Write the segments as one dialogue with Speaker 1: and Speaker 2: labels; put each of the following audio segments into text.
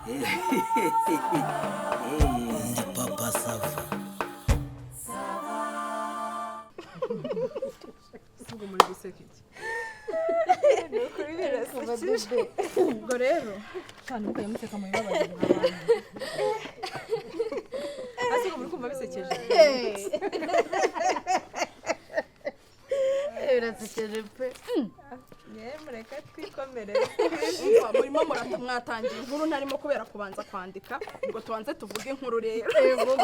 Speaker 1: Ndi Papa Sava.
Speaker 2: Ubwo muri guseka iki?
Speaker 3: Ni ukuri birasekeje.
Speaker 2: Ubwo rero cyane mukajya museka mu bibabaje abantu. Ese ubwo muri kumva bisekeje?
Speaker 4: Birasekeje pe.
Speaker 3: Mureke twikomere.
Speaker 2: Umva, murimo murata mwatangiye inkuru ntarimo kubera kubanza kwandika ngo tubanze tuvuge inkuru. Rero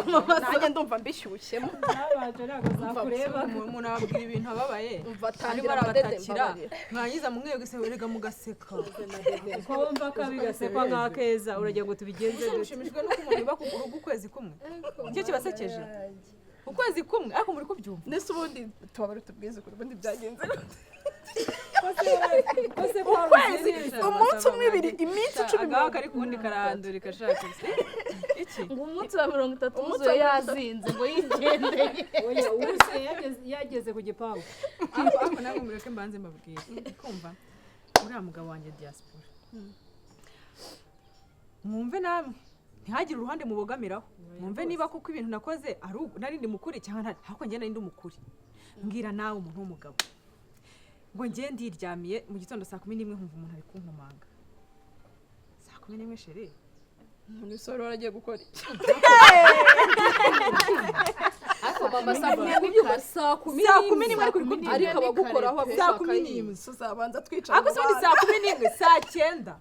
Speaker 2: nanjye ndumva mbishyushyemo.
Speaker 5: Nabanje ntabwo zakureba.
Speaker 3: Umuntu ababwira ibintu ababaye,
Speaker 2: Umva,
Speaker 3: arimo
Speaker 2: tangira amadede.
Speaker 3: arabatakira,
Speaker 2: Mbabarira.
Speaker 3: mwarangiza mumwe erega mugaseka.
Speaker 5: Ko wumva kabi gasekwa nk'akeza, uragira ngo tubigenze dute?
Speaker 3: Mushimishijwe n'uko umuntu yuba ku rugo ukwezi kumwe? Nicyo kibasekeje, ukwezi kumwe? Ariko muri kubyumva?
Speaker 2: Ndetse ubundi tubabare, tubwize ukuri, ubundi byagenze gute?
Speaker 5: Kose
Speaker 2: Ukwezi, umunsi umwe, ibiri, iminsi 10.
Speaker 3: Agaho kari kuwundi karandurika ashaka iki?
Speaker 4: Ngo umunsi wa 30
Speaker 2: Umunsi
Speaker 4: wuzuye
Speaker 2: wa 30.
Speaker 4: Yazinze ngo yigendeye.
Speaker 5: Oya, wuzuye yageze ku gipangu.
Speaker 3: Ariko namwe mureke mbanze mbabwire. Kumva uriya mugabo wanjye diaspora, mwumve namwe, ntihagire uruhande mubogamiraho. Mwumve niba kuko ibintu nakoze ari nari ndi mukuri cyangwa ntari. Ariko njye nari ndi umukuri. Mbwira nawe, umuntu w'umugabo, ngo njye ndiryamiye mu gitondo saa 11, nkumva umuntu ari kunkomanga saa 11, chérie.
Speaker 2: Umuntu wari waragiye gukora iki?
Speaker 6: Ariko mama, saa 10, saa 10?
Speaker 3: Saa 11 ariko uri kubyumva?
Speaker 6: Ariko abagukoraho
Speaker 3: Saa
Speaker 6: agushaka.
Speaker 3: 11.
Speaker 2: Tuzabanza twicara
Speaker 3: Ariko se ubundi saa 11, saa 9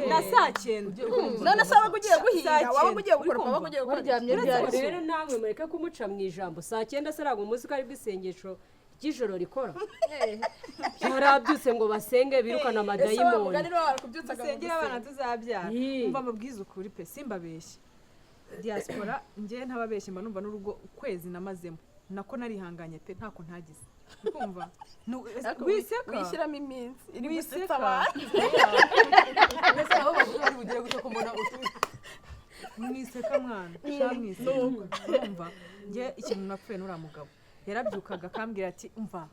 Speaker 3: na saa 9?
Speaker 2: None se wabaga ugiye guhinga?
Speaker 3: Saa
Speaker 2: Wabaga ugiye
Speaker 3: 9.
Speaker 2: gukora, wabaga ugiye gukora iki?
Speaker 4: Waryamye
Speaker 5: Uretse
Speaker 4: ryari?
Speaker 5: rero namwe mureke kumuca mu ijambo. Saa 9 se ntabwo muzi ko aribwo isengesho ry'ijoro rikora? Yarabyutse ngo basenge birukana
Speaker 2: Ese wa
Speaker 5: amadayimoni.
Speaker 2: mugani niba warakubyutsaga ngo
Speaker 3: Dusengere abana tuzabyara.
Speaker 5: Yee.
Speaker 3: Umva mubwize ukuri pe, simbabeshye, diaspora njye ntababeshye, mba numva n'urugo ukwezi namazemo nako narihanganye pe, ntako ntagize. Kumva
Speaker 2: Ariko
Speaker 3: wiseka.
Speaker 2: Wishyiramo iminsi iri gusetsa
Speaker 3: Wiseka.
Speaker 2: abantu.
Speaker 6: Mbese abo bavuga bari bugere gute ko mbona utu
Speaker 3: Mwiseka mwana sha, mwiseka. Urumva njye ikintu napfuye n'uriya mugabo, yarabyukaga akambwira ati: "Umva,"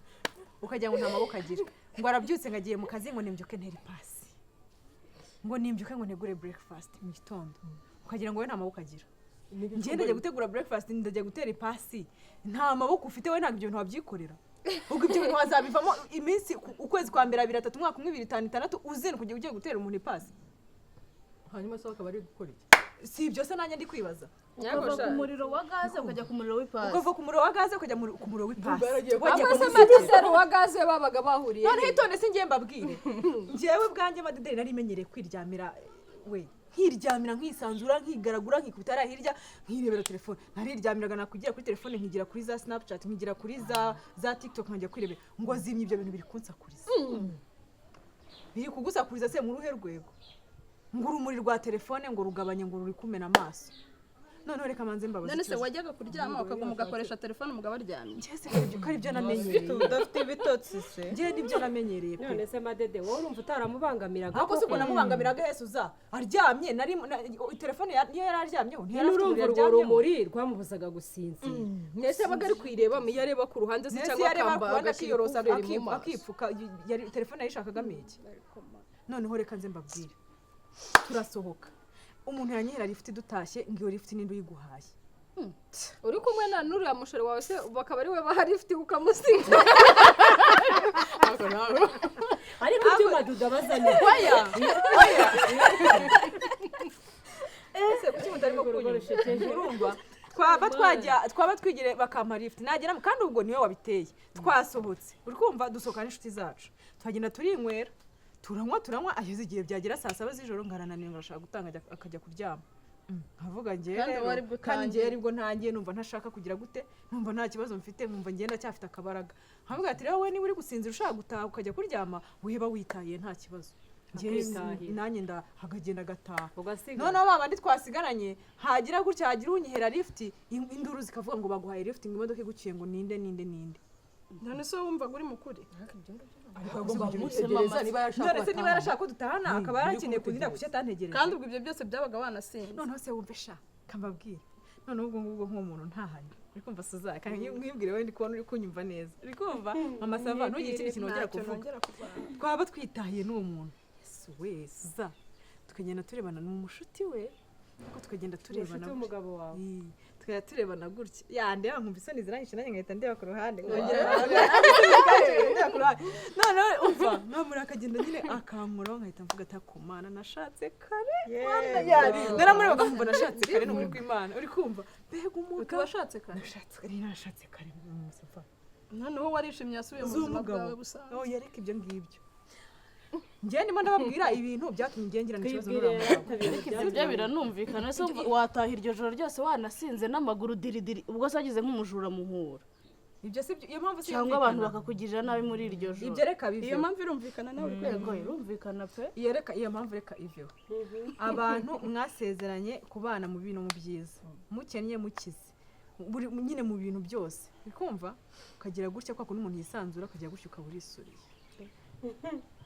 Speaker 3: ukagira ngo nta maboko agira, ngo arabyutse ngo agiye mu kazi, ngo nimbyuke ntere ipasi, ngo nimbyuke ngo ntegure breakfast mu gitondo. Ukagira ngo we nta maboko agira. Njye ndajya gutegura breakfast, ndajya gutera ipasi, nta maboko ufite we? Ntabwo ibyo bintu wabyikorera. Ubwo ibyo bintu wazabivamo iminsi ukwezi kwa mbere, abiri, atatu, umwaka umwe, ibiri, itanu, itandatu, uzinduka ugiye ugiye gutera umuntu ipasi.
Speaker 6: Hanyuma se akaba ari gukora iki?
Speaker 3: Si ibyo se nanjye ndi kwibaza?
Speaker 4: Ukava ku muriro wa gaze ukajya ku muriro w'ipasi.
Speaker 3: Ukava ku muriro wa gaze ukajya ku muriro w'ipasi.
Speaker 6: Yaragiye.
Speaker 3: Wagiye
Speaker 6: Ahubwo se
Speaker 3: kumusiga.
Speaker 6: Madederi wa gaze babaga bahuriye
Speaker 3: Noneho
Speaker 6: he?
Speaker 3: itonde, si ngiye mbabwire. Njyewe ubwanjye madederi nari menyereye kwiryamira we, nkiryamira nkisanzura, nkigaragura, nkikubita hariya hirya, nkirebera telefone. Nariryamiraga, nakwigira kuri telefone, nkigira kuri za Snapchat, nkigira kuri za TikTok, nkajya kwirebera. Ngo zimye ibyo bintu biri kunsakuriza. Biri kugusakuriza se mu ruhe rwego? Ngo urumuri rwa telefone ngo rugabanye, ngo ruri kumena amaso. Noneho reka manze mbabaze
Speaker 2: None se
Speaker 3: ikibazo.
Speaker 2: wajyaga kuryama ukaguma ugakoresha telefone umugabo aryamye?
Speaker 3: Njye se ko ari byo namenyereye?
Speaker 7: Udafite ibitotsi se?
Speaker 3: Njye nibyo namenyereye pe.
Speaker 5: None se madede, wowe urumva utaramubangamiraga?
Speaker 3: Ariko se ubwo namubangamiraga? Yesu uza aryamye, nari telefone niyo yari aryamyeho, ntiyari
Speaker 5: Nyine
Speaker 3: afite
Speaker 5: urumva
Speaker 3: umuriro
Speaker 5: urwo
Speaker 3: aryamyeho.
Speaker 5: rumuri rwamubuzaga gusinzira.
Speaker 6: Mbese yabaga ari kuyireba iyo areba ku ruhande se
Speaker 3: Mbese
Speaker 6: cyangwa
Speaker 3: iyo areba
Speaker 6: akamba
Speaker 3: ku ruhande
Speaker 6: agashyira
Speaker 3: akiyorosa
Speaker 6: ikuvureri mu maso?
Speaker 3: akipfuka, yari telefone yayishakagamo iki? Noneho reka nze mbabwire. Turasohoka, umuntu yanyihera lifuti, dutashye ngo: "Iyo lifuti ninde uyiguhaye?"
Speaker 6: Uri kumwe na n'uriya musheri wawe se, bakaba ari we baha lifuti ukamusiga?
Speaker 5: Ariko ibyuma dudabazanye.
Speaker 3: Oya oya, ese kuki mutarimo kunyumva? Urumva twaba twajya, twaba twigire bakampa lifuti, nagera kandi ubwo niwe wabiteye. Twasohotse, uri kumva, dusohoka n'inshuti zacu, tuhagenda turinywera, turanywa turanywa, ageze igihe byagera saa 7 z'ijoro ngarananiwe, ngashaka gutanga akajya kuryama. Nkavuga njyewe
Speaker 2: Kandi
Speaker 3: rero
Speaker 2: wowe aribwo
Speaker 3: kandi
Speaker 2: utangiye.
Speaker 3: Njyewe aribwo ntangiye, numva ntashaka kugira gute, numva nta kibazo mfite, nkumva ngenda cyafite akabaraga. Nkavuga ati: "Rero wowe niba uri gusinzira ushaka gutaha ukajya kuryama, weba witaye, nta kibazo." Njyewe
Speaker 5: Akitahira.
Speaker 3: nanjye nda akagenda agataha.
Speaker 5: Ugasiga.
Speaker 3: Noneho ba bandi twasigaranye, hagira gutya hagira unyihera lifuti, induru zikavuga ngo baguhaye lifuti, ngo imodoka iguciye, ngo ninde, ninde, ninde?
Speaker 2: None se wowe wumvaga uri mukuri?
Speaker 6: Agomba kumutegereza niba yarashaka
Speaker 3: None se niba yarashaka ko dutahana, akaba yarakeneye kundinda, kuki atantegereje?
Speaker 2: Kandi ubwo ibyo byose byabaga wanasinze.
Speaker 3: Noneho se wumve sha, kambabwire. Noneho ubwo ngubwo nk'umuntu ntahanye, uri kumva suza, kandi mwibwire wowe, ndi kubona uri kunyumva neza, uri kumva mama Sava, ntugire ikindi kintu wongera
Speaker 2: Ntacyo
Speaker 3: kuvuga.
Speaker 2: nongera kuvuga.
Speaker 3: Twaba twitahiye n'uwo muntu, Yesu we, suza. Tukagenda turebana, ni umushuti we, ariko tukagenda turebana
Speaker 5: Umushuti w'umugabo wawe?
Speaker 3: Ii, tukajya turebana gutya, yandeba nkumva isoni ziranyishe, nanjye nkahita ndeba ku ruhande, nkongera ndeba ku ruhande. Noneho umva namuri akagenda nyine akankoraho, nkahita mvuga ati akumana nashatse kare. Naramureba nkumva nashatse kare, ni ukuri kw'Imana. Uri kumva mbega umugabo!
Speaker 2: Washatse kare?
Speaker 3: Nashatse kare, nashatse kare, Mustafa.
Speaker 2: Noneho warishimye, yasubiye mu buzima
Speaker 3: Z'umugabo.
Speaker 2: bwawe busanzwe?
Speaker 3: Oh, yareka ibyo ngibyo. Njye ndimo ndababwira ibintu byatumye njye ngirana ikibazo
Speaker 5: Twibwire
Speaker 3: n'uriya mugabo.
Speaker 5: ibintu.
Speaker 4: Ibyo biranumvikana. Ese wumva wataha iryo joro ryose wanasinze n'amaguru diridiri, ubwo se wagize nk'umujura muhura?
Speaker 3: Ibyo si byo, iyo mpamvu si
Speaker 4: Cyangwa abantu bakakugirira nabi muri iryo joro.
Speaker 3: Ibyo reka biveho.
Speaker 2: Iyo mpamvu irumvikana nawe uri
Speaker 4: Yego, irumvikana pe.
Speaker 3: Iyo reka, iyo mpamvu reka iveho. Abantu mwasezeranye kubana mu bintu, mu byiza, mukennye, mukize, buri nyine mu bintu byose, uri kumva ukagira gutya, kwa kundi umuntu yisanzura, akagira gutya ukaba urisuriye,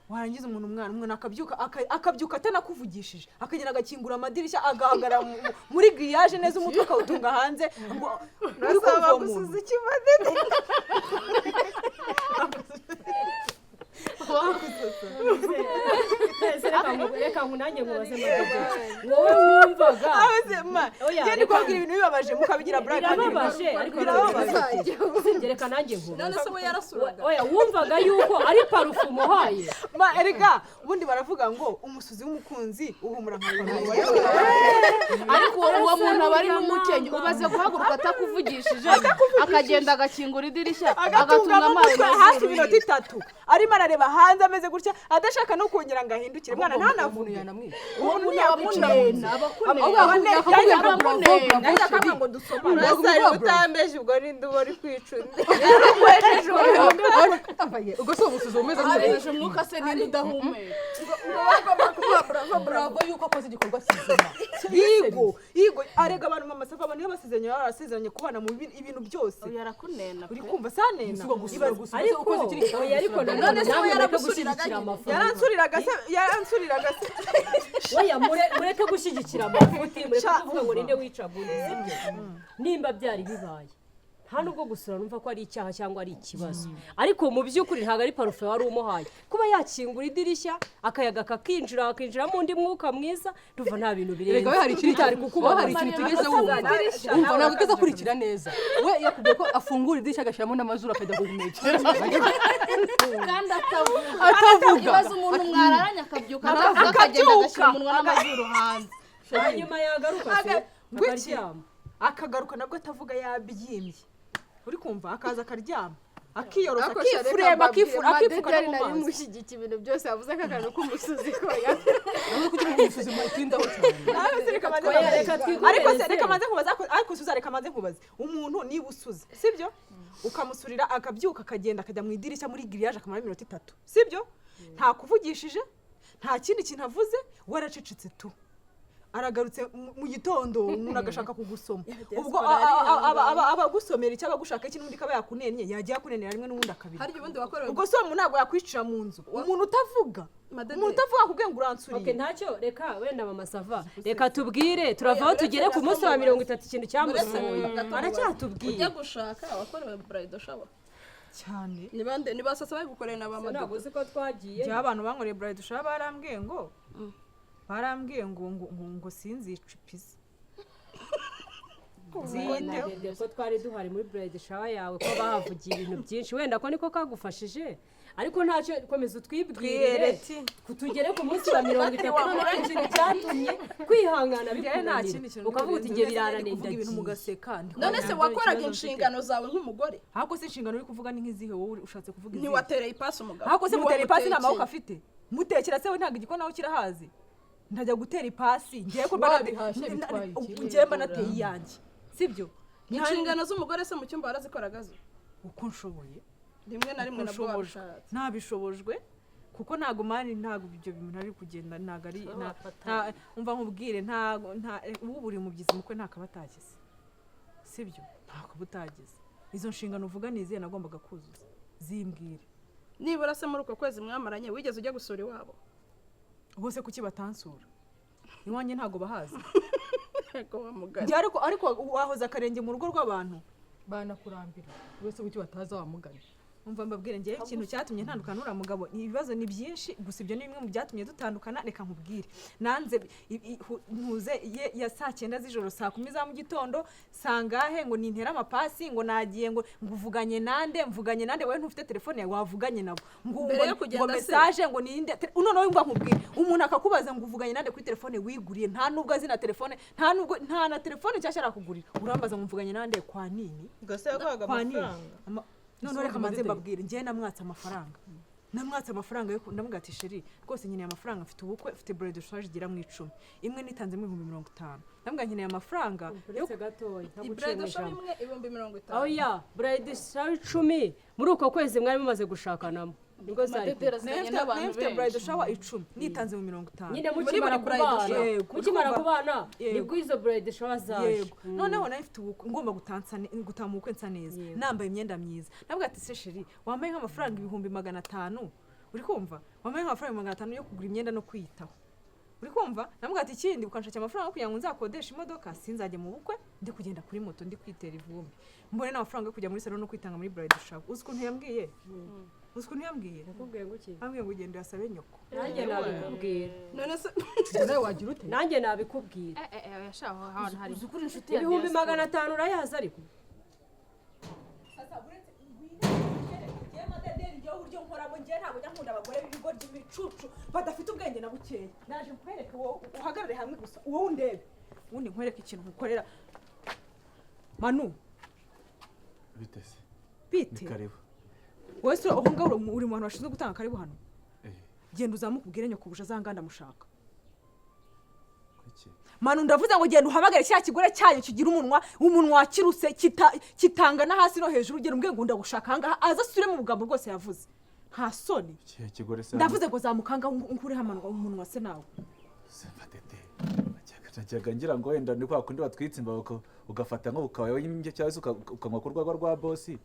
Speaker 3: warangiza umuntu umwana akabyuka, akabyuka atanakuvugishije, akagenda agakingura amadirishya, agahagarara muri grillage neza, umutwe akawutunga hanze, ngo uri kumva uwo muntu.
Speaker 7: Gusuza ikimadede.
Speaker 5: Ese reka nanjye nkubaze, Madede, wowe wumvaga
Speaker 3: Abaze, ma,
Speaker 5: Oya,
Speaker 3: njye ndi kubabwira ibintu bibabaje mukabigira black.
Speaker 5: Birababaje ariko.
Speaker 3: Birababaje.
Speaker 5: Usibye, reka nanjye nkubaze.
Speaker 2: None se we yarasuraga?
Speaker 5: Oya, wumvaga yuko ari parufe umuhaye?
Speaker 3: Ma, erega ubundi baravuga ngo umusuzi w'umukunzi uhumura nka parufe.
Speaker 4: Ariko uwo muntu aba ari n'umukenyi ubaze guhaguruka atakuvugishije, akagenda agakingura idirishya, agatunga
Speaker 3: agatungamo
Speaker 4: amazi
Speaker 3: umutwe hafi iminota 3, arimo arareba hanze ameze gutya, adashaka no kongera ngo ahindukire, mwana, ntanavuge.
Speaker 8: Yanamwica.
Speaker 3: Uwo muntu yakunena.
Speaker 4: Abakunena.
Speaker 3: Nanjye akavuga ngo dusomane.
Speaker 7: Urasari utambeje, ubwo ninde uba uri kwica undi?
Speaker 8: Ubwo si umusuzi umeze nk'uyu?
Speaker 4: Arejeje umwuka se, ninde udahumeka?
Speaker 8: Bravo yuko akoze igikorwa kizima.
Speaker 3: Yigo yigo, arega abantu, mama Safa, abantu iyo basezeranye baba barasezeranye kubana mu ibintu byose.
Speaker 4: Uyu arakunena
Speaker 3: Uri
Speaker 4: pe.
Speaker 3: kumva sanena?
Speaker 8: Gusiga gusura gusura
Speaker 5: Ariko
Speaker 8: ukoze ikiri
Speaker 5: oya, ariko nanone
Speaker 2: None se we
Speaker 5: namwe mureke
Speaker 2: yaragusuriraga
Speaker 5: gushyigikira
Speaker 2: nyine?
Speaker 5: amafuti.
Speaker 3: Yaransuriraga se, yaransuriraga se.
Speaker 5: Oya, mureke gushyigikira amafuti, mureke
Speaker 3: Sha,
Speaker 5: kuvuga ngo ninde wicaga undi, sibyo? Nimba byari bibaye, nta nubwo gusura numva ko ari icyaha cyangwa ari ikibazo, ariko mu by'ukuri ntabwo ari parufe wari umuhaye. Kuba yakingura idirishya akayaga kakinjira, hakinjiramo undi mwuka mwiza, ndumva nta bintu birenze.
Speaker 8: Erega we hari ikintu
Speaker 5: bitari
Speaker 8: wowe
Speaker 5: kukubabaza.
Speaker 8: hari ikintu utigeze wumva. Umva, ntabwo ugeze akurikira neza. We yakubwiye ko afungura idirishya agashyiramo n'amazuru, akajya guhumekera.
Speaker 4: Kandi atavuga.
Speaker 8: Atavuga.
Speaker 4: Ibaze umuntu mwararanye akabyuka akavuga, akagenda agashyira umunwa n'amazuru hanze.
Speaker 5: Hanyuma yagaruka se
Speaker 3: Ngwiki?
Speaker 5: akaryama?
Speaker 3: Akagaruka nabwo atavuga, yabyimbye, uri kumva, akaza akaryama, akiyorosa,
Speaker 6: Ariko sha, reka
Speaker 3: akifurema,
Speaker 6: mbabwire,
Speaker 3: akifura, akipfuka no
Speaker 6: Madederi
Speaker 3: mu
Speaker 6: nari
Speaker 3: maso.
Speaker 6: mushyigikiye ibintu byose yavuze, ko akantu k'umusuzi ko ya
Speaker 8: Nawe kugira ngo umusuzi mutindaho cyane.
Speaker 3: Ariko se reka manze
Speaker 5: Oya,
Speaker 3: nkubaze.
Speaker 5: reka
Speaker 3: Ariko se
Speaker 5: twikomereze.
Speaker 3: reka manze nkubaze, ariko suza, reka manze nkubaze. Umuntu niba usuze, sibyo, ukamusurira, akabyuka akagenda akajya mu idirishya muri grillage akamara iminota 3, sibyo, nta kuvugishije, nta kindi kintu avuze, waracecetse tu, aragarutse mu gitondo, umuntu agashaka kugusoma, ubwo aba agusomera icyo aba agushaka iki? N'ubundi akaba yakunennye, yagiye akunenera rimwe n'ubundi akabiri.
Speaker 2: Harya ubundi wakorewe?
Speaker 3: Ubwo se uwo muntu ntabwo yakwicira mu nzu, umuntu utavuga?
Speaker 2: Madede.
Speaker 3: Umuntu utavuga akubwiye ngo uransuriye.
Speaker 5: Okay, ntacyo, reka wenda mama Sava, reka tubwire, turavaho tugere ku munsi wa 30, ikintu cyamusohoye aracyatubwiye.
Speaker 2: Ujya gushaka wakorewe bridal shower?
Speaker 3: Cyane.
Speaker 2: Ni bande? Ni basasa babigukoreye na ba
Speaker 5: Ntabwo
Speaker 2: Madudu?
Speaker 5: uzi ko twagiye.
Speaker 3: Njyewe abantu bankoreye bridal shower barambwiye ngo sinzicupize, nziyiteho.
Speaker 5: Dede, ko twari duhari muri bridal shower yawe, ko bahavugiye ibintu byinshi, wenda ko niko kagufashije, ariko ntacyo, komeza utwibwirire.
Speaker 3: Twiyereti.
Speaker 5: Tugere ku munsi wa 30, noneho ikintu cyatumye kwihangana
Speaker 3: Njyewe nta kindi
Speaker 5: bikunanira,
Speaker 3: kintu
Speaker 5: ukavuga uti njye
Speaker 3: ndi
Speaker 5: birananiye,
Speaker 3: kuvuga ibintu
Speaker 5: ndagiye.
Speaker 3: mugaseka, ndi
Speaker 2: None se
Speaker 3: kuvuga
Speaker 2: wakoraga
Speaker 3: ikibazo mfite.
Speaker 2: inshingano zawe nk'umugore?
Speaker 3: Ahubwo se inshingano uri kuvuga ni nk'izihe? Wowe ushatse kuvuga izihe?
Speaker 2: Ntiwatereye ipasi umugabo?
Speaker 3: Ahubwo se mutera ipasi nta maboko
Speaker 2: Ntiwamutekeye.
Speaker 3: afite? Mutekera se we ntabwo igikoni aho kirahazi? Ntajya gutera ipasi ngiye ko mba
Speaker 8: Wabihashye bitwaye iki?
Speaker 3: Ngiye mba nateye iyanjye, sibyo?
Speaker 2: Inshingano z'umugore se mu cyumba warazikoraga zo?
Speaker 3: Uko nshoboye.
Speaker 2: Rimwe na rimwe
Speaker 3: Uko
Speaker 2: nabwo
Speaker 3: nshobojwe.
Speaker 2: wabishatse?
Speaker 3: Ntabishobojwe kuko ntago mani, ntago ibyo bintu ari kugenda, ntago ari umva nkubwire, ntago nta ubu buri mubyizi mukwe ntakaba atagize, sibyo? Ntako utagize. Izo nshingano uvuga ni izihe nagombaga kuzuza? Zimbwire.
Speaker 2: Nibura se muri uko kwezi mwamaranye wigeze ujya gusura iwabo?
Speaker 3: Bose kuki batansura? Iwanjye ntago bahazi?
Speaker 2: Yego wa mugani.
Speaker 3: Njye ariko wahoze akarenge mu rugo rw'abantu.
Speaker 8: Banakurambira wese, kuki bataza wamugana?
Speaker 3: Umva mbabwire, ngewe ikintu cyatumye ntandukana n'uriya mugabo ni ibibazo, ni byinshi, gusa ibyo ni bimwe mu byatumye dutandukana. Reka nkubwire, nanze ntuze ye ya saa 9 z'ijoro, saa 10 za mu gitondo, sangahe, ngo nintere amapasi, ngo nagiye, ngo nguvuganye nande, mvuganye nande? Wowe ntufite telefone yawe wavuganye nabo? Ngo
Speaker 2: Mbere
Speaker 3: ngo
Speaker 2: yo kugenda
Speaker 3: ngo
Speaker 2: se?
Speaker 3: message ngo ninde noneho mba nkubwire, umuntu akakubaza ngo uvuganye nande kuri telefone wiguriye, nta nubwo azi na telefone, nta nubwo nta na telefone nshyashya arakugurira, urambaza ngo mvuganye nande kwa nini?
Speaker 7: Ngo se yaguhaga
Speaker 3: Kwa nini?
Speaker 7: amafaranga?
Speaker 3: Noneho reka manze mbabwire, njyewe namwatse amafaranga, namwatse amafaranga yo ndamubwira ati: "Chéri, rwose nkeneye amafaranga, mfite ubukwe, mfite bridal shower igera mu 10, imwe nitanzemo 50,000." Ndamubwira nkeneye amafaranga yo
Speaker 5: Uretse gatoya, ntaguciye mu
Speaker 2: Bridal shower
Speaker 5: ijambo.
Speaker 2: imwe 50,000.
Speaker 5: Oya, bridal shower 10 muri uko kwezi mwari mumaze gushakanamo nibwo zari
Speaker 4: Madederi aziranye
Speaker 3: Nari
Speaker 4: n'abantu
Speaker 3: mfite
Speaker 4: benshi.
Speaker 3: bridal shower 10 nitanze mu 50.
Speaker 5: Nyine
Speaker 2: Muri
Speaker 5: mukimara
Speaker 2: buri bridal
Speaker 5: kubana
Speaker 2: shower.
Speaker 3: Yego,
Speaker 5: mukimara
Speaker 3: urumva?
Speaker 5: kubana
Speaker 3: Yego.
Speaker 5: nibwo izo bridal shower zaje.
Speaker 3: Yego. Noneho nari mfite ubukwe, ngomba gutaha mu bukwe nsa neza, nambaye imyenda myiza. Nabwo ati: "Se chéri, wambaye nk'amafaranga 500,000, uri kumva? Wambaye nk'amafaranga 500,000 yo kugura imyenda no kwiyitaho, uri kumva?" Namubwira ati: "Ikindi ukanshakira amafaranga yo kugira ngo nzakodeshe imodoka, sinzajye mu bukwe ndi kugenda kuri moto, ndi kwitera ivumbi, mbone n'amafaranga yo kujya muri salon no kwitanga muri bridal shower." Uzi ukuntu yambwiye? Uzi ukuntu yambwiye?
Speaker 5: Nakubwiye ngo iki?
Speaker 3: Ambwiye ngo ugende uyasabe nyoko.
Speaker 5: Nanjye nabikubwira.
Speaker 2: None se
Speaker 8: Nawe wagira ute?
Speaker 5: Nanjye nabikubwira.
Speaker 6: Eh eh, oya sha, aho hantu hari
Speaker 4: Uzi ko uri inshuti ya
Speaker 5: Ibihumbi
Speaker 4: diaspora.
Speaker 5: 500 urayazi ariko.
Speaker 3: Sasa uretse ngewe Madederi, ngewe uburyo nkoramo, ngewe ntabwo njya nkunda abagore b'ibigo by'imicucu badafite ubwenge na bukeya. Naje nkwereke, wowe uhagarare hamwe gusa, wowe undebe, ubundi nkwereke ikintu nkukorera, Manu.
Speaker 9: Bite se?
Speaker 3: Bite?
Speaker 9: Ni karibu.
Speaker 3: Wowe se aho ngaho uri mu bantu bashinzwe gutanga karibu hano?
Speaker 9: Eh.
Speaker 3: Genda uzamuke ubwire nyoko azanganda mushaka.
Speaker 9: Kuki?
Speaker 3: Manu, ndavuze ngo genda uhamagare cya kigore cyanyu kigira umunwa wakiruse kitangana hasi no hejuru. Ugera umbwiye ngo ndagushaka ahangaha, aza asubire mu bugambo bwose yavuze, nta soni?
Speaker 9: Ikihe kigore se?
Speaker 3: Ndavuze ngo zamuka ngaho nkureho umunwa se nawe.
Speaker 9: Semba tete. Najyaga ngira ngo wenda ni kwa kundi batwitse imbago, ugafata nko ukaba cyangwa se ukanywa ku rwagwa rwa bosi.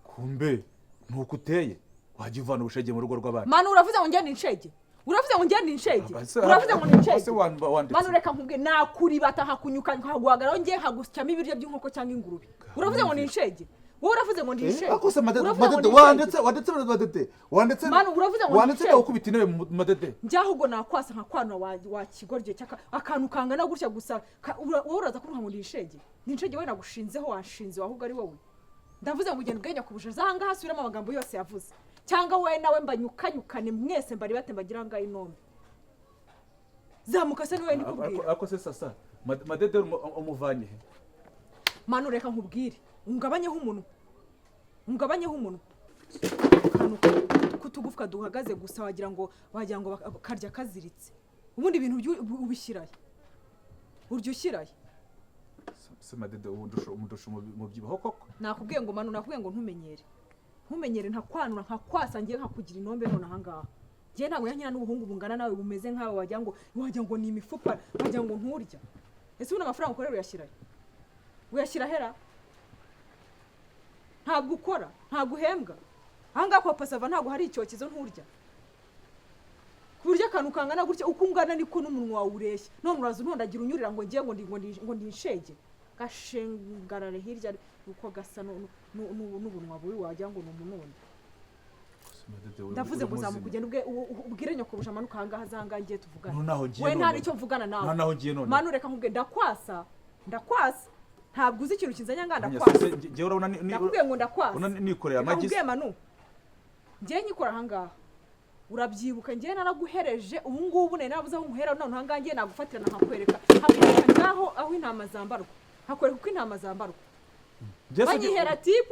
Speaker 9: Kumbe nuko uteye, wajya uvana ubushege mu rugo rw'abandi.
Speaker 3: Manu, uravuze ngo ngende inshege? Uravuze ngo ngende inshege? Uravuze ngo ni inshege?
Speaker 9: Se wanditse.
Speaker 3: Manu, reka nkubwire, nakuribata nkakunyuka nkaguhagararaho, ngiye nkagusyamo ibiryo by'inkoko cyangwa ingurube. Uravuze ngo ni inshege? Wowe uravuze ngo ni inshege?
Speaker 9: Ariko se Madede,
Speaker 3: Uravuze ngo
Speaker 9: Madede,
Speaker 3: ni inshege?
Speaker 9: wanditse, wanditse Madede, wanditse.
Speaker 3: Manu, uravuze ngo ni
Speaker 9: wanditse
Speaker 3: inshege?
Speaker 9: Ndagukubita intebe mu Madede.
Speaker 3: Njye ahubwo nakwasa nkakwanura wa kigoryi cyaka akantu kangana gutya gusa wowe uraza kuvuga ngo ni inshege? Ni inshege wowe nagushinzeho, wanshinze ahubwo ari wowe. Ndavuze ngo ugenda ubwenge kubusha aha ngaha, asubiramo amagambo yose yavuze, cyangwa wowe nawe mbanyukanyukane mwese, mbari bate mbagira ngaho inombe. Zamuka se niwe ndikubwira.
Speaker 9: Ariko se sasa Madede umuvanye he?
Speaker 3: Manu, reka nkubwire, ungabanyeho umunwa, ungabanyeho umunwa. Akantu k'utugufwa duhagaze gusa, wagira ngo karya kaziritse. Ubundi ibintu ubishyirahe, urya ushyirahe?
Speaker 9: Se Madede, ubu ndusha umubyibuho koko?
Speaker 3: Nakubwiye ngo Manu, nakubwiye ngo ntumenyere, ntumenyere, ntakwanura nkakwasa, ngiye nkakugira inombe. None ahangaha ngiye ntabwo yankina n'ubuhungu bungana nawe, bumeze nkawe, wagira ngo ni imifupa, wagira ngo nturya. Ese ubundi amafaranga ukorera uyashyirahe? Uyashyira hera? Ntabwo ukora, ntabwo uhembwa. Ahangaha kwa Pasava ntabwo hari icyokezo, nturya ku buryo akantu kangana gutya, uko ungana niko n'umunwa wawe ureshya. None uraza untondagira unyurira ngo ngiye ngo ndi inshege, gashengarare hirya uko gasa n'ubunwa bubi, wagira ngo ni umunundo. Ndavuze ngo zamuka ugende ubwire nyoko amanuka ahangaha, azangaha ngiye tuvugane.
Speaker 9: Noneho ngiye
Speaker 3: We nta
Speaker 9: none.
Speaker 3: n'icyo mvugana nawe.
Speaker 9: Noneho ngiye none.
Speaker 3: Manu, reka nkubwire, ndakwasa, ndakwasa. Ntabwo uzi ikintu kinzanye ahangaha, ndakwasa.
Speaker 9: Njyewe urabona
Speaker 3: Ndakubwiye ngo ndakwasa.
Speaker 9: urabona nikoreye
Speaker 3: Reka
Speaker 9: amagi.
Speaker 3: nkubwiye Manu, ngiye nyikora ahangaha, urabyibuka, ngiye naraguhereje. Ubu ngubu nari nabuze aho nkuhera, none ahangaha ngiye nagufatirana nkakwereka ngaho aho intama zambarwa, nkakwereka uko intama zambarwa. Banyihera tip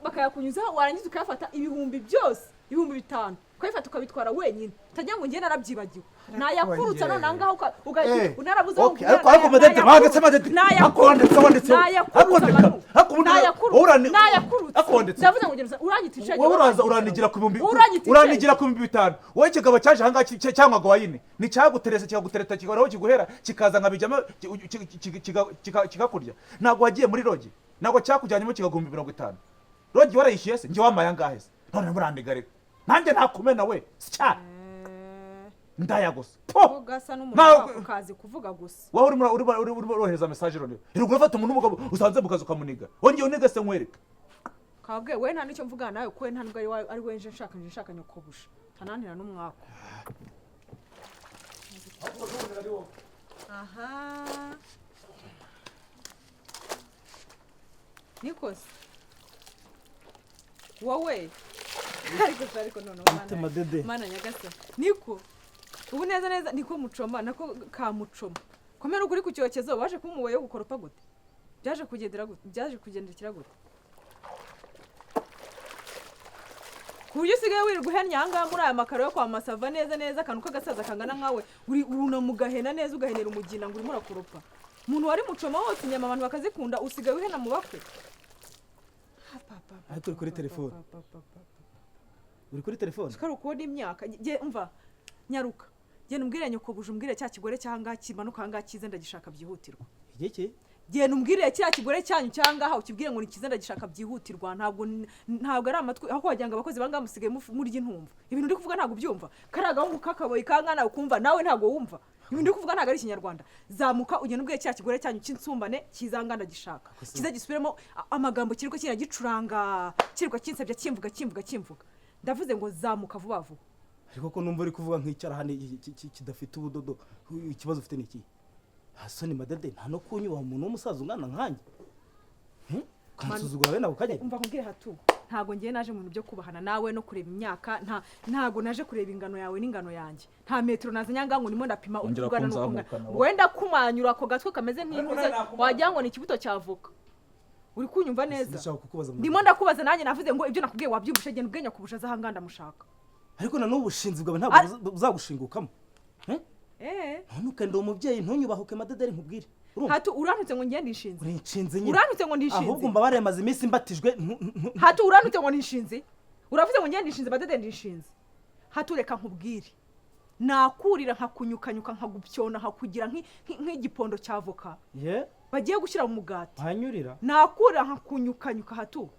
Speaker 3: bakayakunyuzaho, warangiza ukayafata ibihumbi byose, 5000 ukabifata ukabitwara wenyine, utagira ngo ngiye narabyibagiwe, nayakurutsa. None ahangaha ugahita unarabuze aho
Speaker 9: Okay, ariko Madede, wanditse Madede. Ariko wanditse. Ariko ndeka. Ariko ubundi wowe
Speaker 3: Nayakurutse.
Speaker 9: Ariko wanditse.
Speaker 3: Ndavuze ngo ugenda uranyita inshege.
Speaker 9: Wowe uraza uranigira ku bihumbi
Speaker 3: Uranyita inshege.
Speaker 9: Uranigira ku 5000. Wowe ikigabo cyaje ahangaha cyanywaga wayine, nticyaguterese, kikagutereta, kikabona aho kiguhera, kikaza nkabijyamo kikakurya. Ntabwo wagiye muri lodge, ntabwo cyakujyanyemo kikaguhumbi 50. Lodge warayishyuye se? Njye wamaye angahe se? None murandiga rero, nanjye nakumena we sya ndaya gusa po.
Speaker 3: Ugasa n'umuntu ukazi kuvuga gusa.
Speaker 9: Wowe urimo urohereza message none, rero urafata umuntu w'umugabo usanze mu kazi ukamuniga, wongeye uniga se nkwereka.
Speaker 3: Kabwe we nta nicyo mvugana nawe kuko we nta nubwo ari wa- ari we nje nshaka, nje nshaka nyokobusha ntanantera n'umwaku. Aha nikose wowe, ariko se, ariko noneho Mana-
Speaker 10: Mutima dede.
Speaker 3: Mana nyagasani, niko ubu neza neza niko mucoma nako kamucoma komera ukuri ku cyokezo, waje kuba umubuye wo gukoropa gute? Byaje kugendera gute? Byaje kugendekera gute ku buryo usigaye wirirwa uhennye ahangaha muri aya makaro yo kwa Masava? Neza neza akantu k'agasaza kangana nkawe uri urunama ugahena neza, ugahenera umugina ngo urimo urakoropa. Umuntu wari mucoma wose inyama abantu bakazikunda, usigaye uhena mu bakwe.
Speaker 10: Ariko uri kuri telefone, uri kuri telefone.
Speaker 3: Twari ukubona imyaka. Umva, nyaruka genda umbwire nyokobuje, umbwire cya kigore cy'ahangaha kimanuka ahangaha kize, ndagishaka byihutirwa.
Speaker 10: Igiki?
Speaker 3: Genda umbwire kiriya kigore cyanyu cy'ahangaha, ukibwire ngo ni kize, ndagishaka byihutirwa. Ntabwo ari amatwi aho wagira ngo abakozi bangaha musigaye murya intumva. Ibintu uri kuvuga ntabwo ubyumva. Kariya gahungu k'akaboyi kangana ukumva nawe ntabwo wumva ibintu uri kuvuga, ntabwo ari Ikinyarwanda. Zamuka ugenda ubwiye kiriya kigore cyanyu cy'insumbane kizanga, ndagishaka kize gisubiremo amagambo kirirwa kinagicuranga, kirirwa kinsabya, kimvuga kimvuga kimvuga. Ndavuze ngo zamuka vuba vuba.
Speaker 10: Ariko ko numva uri kuvuga nk'icyarahani kidafite ubudodo, ikibazo ufite ni iki? Nta soni madede, nta no kunyubaha umuntu w'umusaza ungana nkanjye? Hmm? Ukansuzugura bene ako kageni?
Speaker 3: Umva nkubwire hatu, ntabwo ngiye naje mu bintu byo kubahana nawe no kureba imyaka. Ntabwo naje kureba ingano yawe n'ingano yanjye. Nta metero nazanye ahangaha ngo ndimo ndapima uko
Speaker 9: Ongera
Speaker 3: ungana n'uko ungana.
Speaker 9: kunzamukana, wa.
Speaker 3: Wenda kumanyura ako gatwe kameze nk'intuze, wagira ngo ni ikibuto cya avoka. Uri kunyumva neza?
Speaker 10: Ndashaka kukubaza.
Speaker 3: Ndimo ndakubaza nanjye. Navuze ngo ibyo nakubwiye wabyumvishe? Genda ubwenya kubusha ahangaha, ndamushaka.
Speaker 10: Ariko na n'ubu bushinzi bwawe ntabwo buzagushingukamo.
Speaker 3: Eh.
Speaker 10: Ntunuke, ndi umubyeyi, ntunyubahuke madederi, nkubwire. Urumva?
Speaker 3: Hatu, urantutse ngo ngende ndishinze.
Speaker 10: Uri inshinzi nyine.
Speaker 3: Urantutse ngo ndishinze.
Speaker 10: Ahubwo mbabare, maze iminsi mbatijwe
Speaker 3: Hatu, urantutse ngo ndishinze. Uravuze ngo ngende ndishinze badede, ndishinze. Hatu, reka nkubwire, nakurira nkakunyukanyuka, nkagupyona, nkakugira nk'igipondo cya avoka
Speaker 10: ye
Speaker 3: bagiye gushyira mu mugati.
Speaker 10: Hanyurira.
Speaker 3: Nakurira nkakunyukanyuka. Hatu,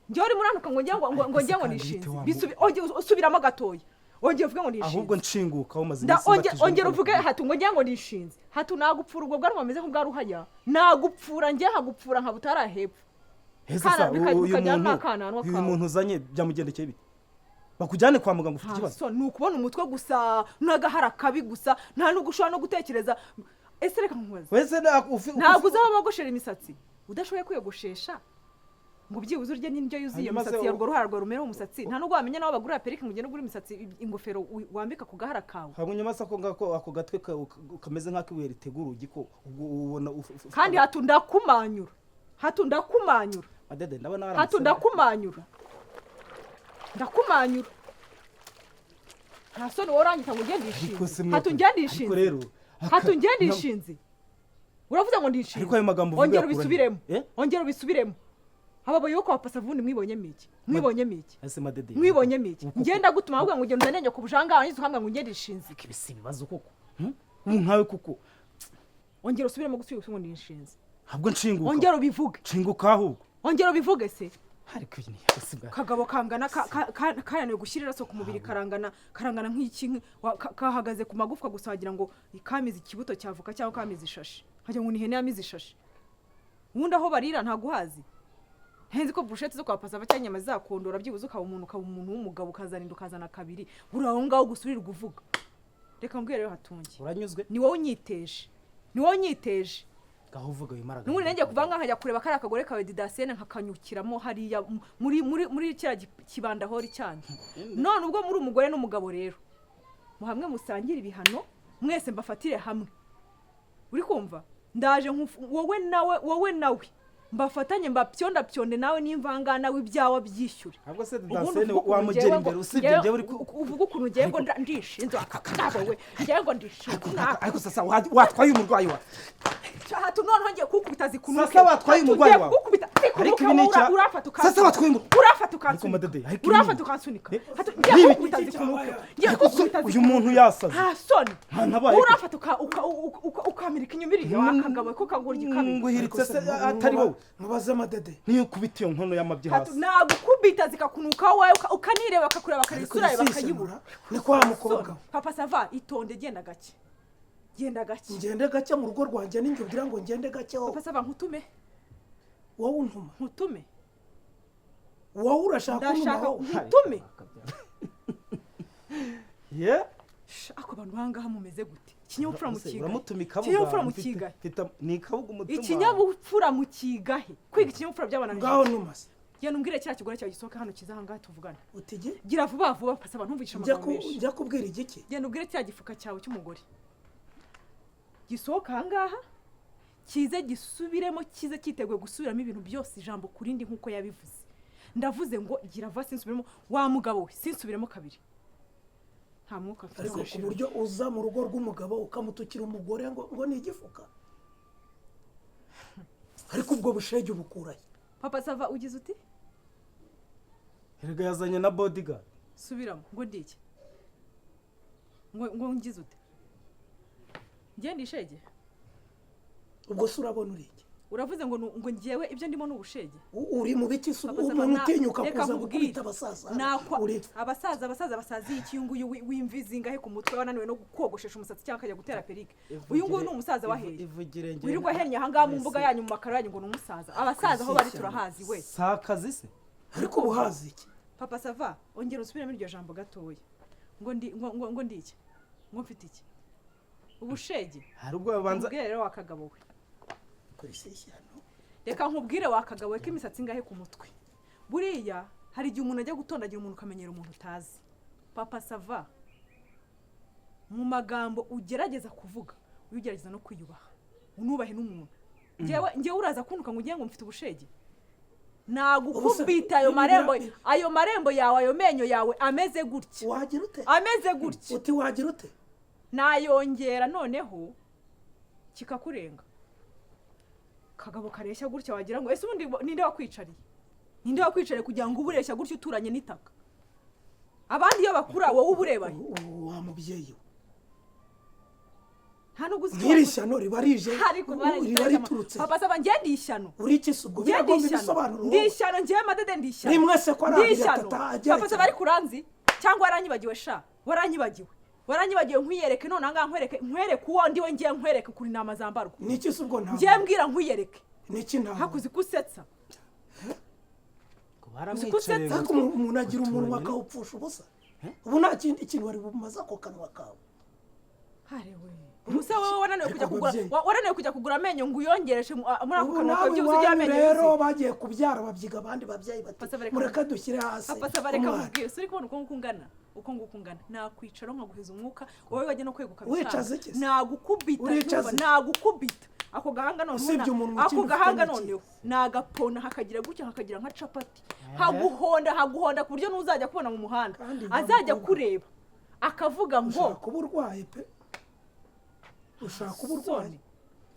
Speaker 3: njyewe urimo urantuka ngo njye ngo njye ngo
Speaker 10: Ariko se
Speaker 3: nishinze.
Speaker 10: kandi bite wa
Speaker 3: Ongera usubiramo gatoya, ongera uvuge ngo nishinze.
Speaker 10: Ahubwo nshinguka, umaze
Speaker 3: Nda
Speaker 10: iminsi
Speaker 3: ongera
Speaker 10: mbatijwe.
Speaker 3: Ongera uvuge hatu ngo njye ngo nishinze. Hatu, nagupfura ubwo bwanwa bumeze nk'ubwa ruhaya, nagupfura njye nkagupfura nka butara hepfo.
Speaker 10: Heza
Speaker 3: Kana-
Speaker 10: sa uyu
Speaker 3: bikajyana
Speaker 10: muntu
Speaker 3: n'akananwa
Speaker 10: uyu
Speaker 3: kawe.
Speaker 10: muntu uzanye byamugendekeye bite? Bakujyane kwa muganga, ufite ikibazo.
Speaker 3: So ni ukubona umutwe gusa n'agahara kabi gusa, nta nubwo ushobora no gutekereza. Ese reka nkubaze,
Speaker 10: Wese
Speaker 3: ntabwo uzi aho bogoshera imisatsi? Udashoboye kwiyogoshesha ngo byibuze urye n'indyo yuzuye,
Speaker 10: Hanyuma se
Speaker 3: imisatsi yawe, urwo ruhara rwawe rumere umusatsi, nta nubwo wamenya n'aho bagurira perike ngo ugende ugure imisatsi, ingofero wambika ku gahara kawe.
Speaker 10: Hanyuma se ako ngako, ako gatwe kameze nk'ak'ibuye ritegura urugi, ko ubwo ubona
Speaker 3: Kandi hatu, ndakumanyura. Hatu, ndakumanyura.
Speaker 10: Madede, ndabona
Speaker 3: Hatu,
Speaker 10: waramutse.
Speaker 3: ndakumanyura, ndakumanyura. Nta soni, wowe uranyita ngo ugende
Speaker 10: Ariko se
Speaker 3: ishinze. Hatu, ngende
Speaker 10: ariko
Speaker 3: ishinze.
Speaker 10: rero
Speaker 3: Hatu, ngende ishinze. Uravuze ngo ndishinze.
Speaker 10: Ariko ayo magambo uvuga
Speaker 3: Ongera
Speaker 10: yakura he?
Speaker 3: ubisubiremo.
Speaker 10: Eh?
Speaker 3: Ongera ubisubiremo. Aba bayoboke kwa Pasavundi mwibonyemo iki? Mwibonyemo iki?
Speaker 10: Ese madede,
Speaker 3: Mwibonyemo iki? Ngenda gutuma ahubwo ngo ugende uzane ku bujanga, warangiza ukambwira ngo ngende ishinze.
Speaker 10: Ibi si ibibazo koko? Hmm? Ubu nkawe kuko
Speaker 3: Ongera usubiremo gusubira ngo ndishinze.
Speaker 10: Ntabwo nshinguka.
Speaker 3: Ongera ubivuge.
Speaker 10: Nshinguka ahubwo.
Speaker 3: Ongera ubivuge se.
Speaker 10: Ariko iyi ni ese bwa
Speaker 3: Kagabo kangana kananiwe gushyira iraso ku mubiri, karangana nk'iki, kahagaze ku magufwa gusa, wagira ngo kamize ikibuto cy'avoka cyangwa kamize ishashi, wagira ngo ni ihene yamize ishashi. Ubundi aho barira ntabwo uhazi. Ntenzi ko burusheti zo kwa Pasava cyangwa inyama zizakondora, byibuze ukaba umuntu w'umugabo, ukazarinda ukazana kabiri. Uri aho ngaho gusa urirwa uvuga. Reka mbwire rero hatungi.
Speaker 10: Uranyuzwe?
Speaker 3: Ni wowe unyiteje, ni wowe unyiteje.
Speaker 10: Ngaho uvuga wimara.
Speaker 3: N'ubundi nanjye kuva ngaha nkajya kureba kariya kagore kawe Didasiyene, nkakanyukiramo hariya muri kiriya kibandahori cyanyu. None ubwo muri umugore n'umugabo rero, muhamwe musangire ibihano mwese, mbafatire hamwe. Uri kumva? Ndaje wowe nawe, wowe nawe mbafatanye, mbapyondapyonde nawe n'imvangana nawe ibyawe byishyure.
Speaker 10: Ahubwo se
Speaker 3: Ubundi
Speaker 10: Didasiyene
Speaker 3: uvuge ukuntu
Speaker 10: wamugera
Speaker 3: njyewe
Speaker 10: imbere, usibye njyewe uri
Speaker 3: uvuge ukuntu ngewe ngo ndishinze akagabo we, ngewe ngo ndishinze.
Speaker 10: Ariko sasa watwaye umurwayi wa
Speaker 3: Hatu, noneho ngiye kukubita zikunuke.
Speaker 10: Sasa watwaye
Speaker 3: Hatu,
Speaker 10: umurwayi
Speaker 3: ngiye
Speaker 10: wawe.
Speaker 3: kukubita
Speaker 10: Ariko
Speaker 3: zikunuke.
Speaker 10: ibi ni
Speaker 3: Wowe urafata
Speaker 10: Sasa watwaye
Speaker 3: urafata
Speaker 10: Ariko
Speaker 3: ukansunika.
Speaker 10: madede, ariko ibi
Speaker 3: Urafata ukansunika. Hatu, ngiye
Speaker 10: Nibi-
Speaker 3: kukubita zikunuke, ngiye
Speaker 10: Ariko se
Speaker 3: kukubita
Speaker 10: uyu
Speaker 3: zikunuke.
Speaker 10: muntu yasaze.
Speaker 3: Nta soni.
Speaker 10: Nta ntabaye.
Speaker 3: Urafata ukamirika inyuma iriya wakagabo ko kagura igikabiri.
Speaker 10: Nguhiritse se atari wowe.
Speaker 11: Mubaze amadede.
Speaker 10: Niyo ukubita iyo nkono y'amabyi
Speaker 3: Hatu,
Speaker 10: hasi.
Speaker 3: nagukubita zikakunuka wowe, ukanireba, bakakureba, bakareba isura yawe bakayibura.
Speaker 11: Ni kwa mukobwa.
Speaker 3: Soni, papa sava, itonde, genda gake, genda gake.
Speaker 11: Ngende gake mu rugo rwanjye? Ninjye ugira ngo ngende gake wowe?
Speaker 3: Papa sava, nkutume.
Speaker 11: Wowe untuma.
Speaker 3: Nkutume.
Speaker 11: Wowe urashaka
Speaker 3: Ndashaka
Speaker 11: kuntumaho?
Speaker 3: nkutume.
Speaker 10: Ye.
Speaker 3: Ako bantu bangaha mumeze gute? Ikinyabupfura mukigahe?
Speaker 10: Uramutuma ikabuga.
Speaker 3: Ikinyabupfura mukigahe?
Speaker 10: Ni ikabuga umutima.
Speaker 3: Ikinyabupfura mukigahe? Kwiga ikinyabupfura byabananiye.
Speaker 11: Ngaho numase.
Speaker 3: Genda umbwire kiriya kigore cyawe gisohoka hano kiza ahangaha tuvugana.
Speaker 11: Utige?
Speaker 3: Gira vuba vuba pasa abantu ntumvugishe amagambo menshi.
Speaker 11: Njya kubwira igiki?
Speaker 3: Genda ubwire kiriya gifuka cyawe cy'umugore. Gisohoka ahangaha kize gisubiremo, kize cyiteguye gusubiramo ibintu byose ijambo ku rindi nk'uko yabivuze. Ndavuze ngo gira vuba sinsubiremo, wa mugabo we sinsubiremo kabiri. Nta mwuka mfite.
Speaker 11: Ariko ku buryo uza mu rugo rw'umugabo ukamutukira umugore ngo ni igifuka. Ariko ubwo bushege ubukurahe?
Speaker 3: Papa Sava ugize uti?
Speaker 10: Erega yazanye na bodyguard.
Speaker 3: Subiramo ngo ndi iki? Ngo ngize ute? Ngiye ndishege?
Speaker 11: Ubwo se urabona uri iki?
Speaker 3: Uravuze ngo ngo ngewe ibyo ndimo ni ubushege.
Speaker 11: Uri mu biki se?
Speaker 3: Papa Sava,
Speaker 11: Umuntu utinyuka
Speaker 3: reka
Speaker 11: kuza
Speaker 3: nkubwire.
Speaker 11: gukubita abasaza.
Speaker 3: Nakwa abasaza basaziye iki? Uyu nguyu w'imvi zingahe ku mutwe wananiwe no kogoshesha umusatsi cyangwa akajya gutera perike. Uyu nguyu ni umusaza waheye.
Speaker 10: Ivugire nge.
Speaker 3: Wirirwa ahennye ahangaha mu mbuga yanyu, mu makaro yanyu, ngo ni umusaza. Abasaza aho bari turahazi we.
Speaker 10: Si akazi se?
Speaker 11: Ariko ubuhazi iki?
Speaker 3: Papa Sava, ongera usubiremo iryo jambo gatoya. Ngo ndi ngo ndi iki? Ngo mfite iki? Ubushege.
Speaker 10: Hari ubwo babanza.
Speaker 3: Nkubwire rero wakagabo we. Reka nkubwire wakagabo we ko imisatsi ingahe ku mutwe. Buriya hari igihe umuntu ajya gutondagira umuntu ukamenyera umuntu utazi. Papa Sava, mu magambo ugerageza kuvuga, ujye ugerageza no kwiyubaha. Unubahe n'umuntu. Ngewe uraza kuntuka ngo ugiye ngo mfite ubushege. Nagukubita ayo marembo, ayo marembo yawe, ayo menyo yawe ameze gutya.
Speaker 11: Wagira ute?
Speaker 3: Ameze gutya.
Speaker 11: Uti wagira ute?
Speaker 3: Nayongera noneho kikakurenga. Kagabo kareshya gutya wagira ngo ese ubundi ninde wakwicariye? Ninde wakwicariye kugira ngo ubureshya gutya uturanye n'itaka? Abandi iyo bakura wowe ubureba.
Speaker 11: Wa mubyeyi we.
Speaker 3: Nta nubwo uzi
Speaker 11: Nk'iri shyano riba rije. Riba riturutse.
Speaker 3: Papa Sava ngiye ndi ishyano.
Speaker 11: Uri iki se ubwo? Biragomba ibisobanuro.
Speaker 3: Ndi ishyano ngiye madede ndi ishyano.
Speaker 11: Rimwe se ko ari abiri atatu agerekeranye.
Speaker 3: Papa Sava ari kuranzi cyangwa waranyibagiwe sha? Waranyibagiwe. Waranyibagiwe nkwiyereke none ahangaha nkwereke uwo ndiwe ngiye nkwereke kuri intama zambarwa.
Speaker 11: Niki se ubwo ntabwo?
Speaker 3: Ngiye mbwira nkwiyereke.
Speaker 11: Niki ntabwo?
Speaker 3: Hakuzi kusetsa.
Speaker 11: Ariko umuntu agira umunwa akawupfusha ubusa. Ubu nta kindi kintu wari bumaze ako kanwa kawe.
Speaker 3: Harewe. Musa wowe wananiwe kujya kugura, wananiwe kujya kugura amenyo ngo uyongereshe muri ako kanwa kawe byibuze ujye amenyo
Speaker 11: rero bagiye kubyara babyiga abandi babyeyi bati mureka dushyire hasi.
Speaker 3: Papa Sava reka nkubwire, uri kubona uko nguko ungana, uko nguko ungana. Nakwicara nkaguheza umwuka, wowe wajya no kweguka
Speaker 11: Wicaze iki se?
Speaker 3: Nagukubita, nagukubita. Ako gahanga noneho, ako gahanga noneho nagapona hakagira gutya hakagira nka capati. Haguhonda ku buryo n'uzajya kubona mu muhanda azajya kureba akavuga ngo
Speaker 11: ushaka kuba urwaye pe. Ushaka kuba urwaye.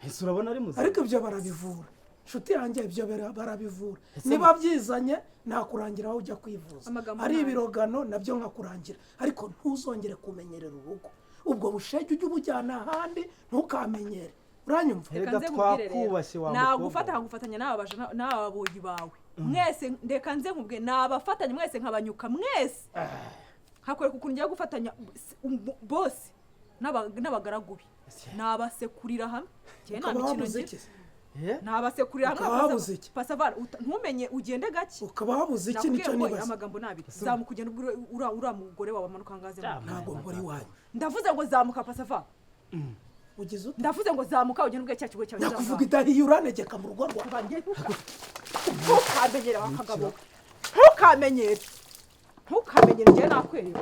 Speaker 10: Ese urabona ari muzima?
Speaker 11: Ariko ibyo barabivura. Inshuti yanjye ibyo barabivura. Niba byizanye nakurangira aho ujya kwivuza. Ari ibirogano nabyo nkakurangira. Ariko ntuzongere kumenyerera urugo. Ubwo bushege ujye ubujyana ahandi ntukamenyere. Uranyumva?
Speaker 10: Reka twakubashye wa mukobwa.
Speaker 3: Nagufata nkagufatanya n'aba baboyi bawe. Mwese ndeka nze nkubwe nabafatanya mwese nkabanyuka mwese. Hakwereka ukuntu ngiye gufatanya bose n'abagaragu be. Nabasekurira hamwe. Ngiye nta mikino ngira. Nabasekurira hamwe. Pasavara ntumenye ugende gake.
Speaker 11: Ukaba wabuze iki nicyo nibaza.
Speaker 3: Amagambo nabi. Zamuka ugende ubwire ura mugore wawe amanuka ngaze.
Speaker 11: Ntabwo nkora iwanyu.
Speaker 3: Ndavuze ngo zamuka Pasavara.
Speaker 11: Ugize ute?
Speaker 3: Ndavuze ngo zamuka ugende ubwire cya kigo cyawe.
Speaker 11: Nakuvuga idahiye uranegeka mu rugo rwawe.
Speaker 3: Ntukamenyere wakagabo. Ntukamenyere. Ntukamenyere ngiye nakwereka.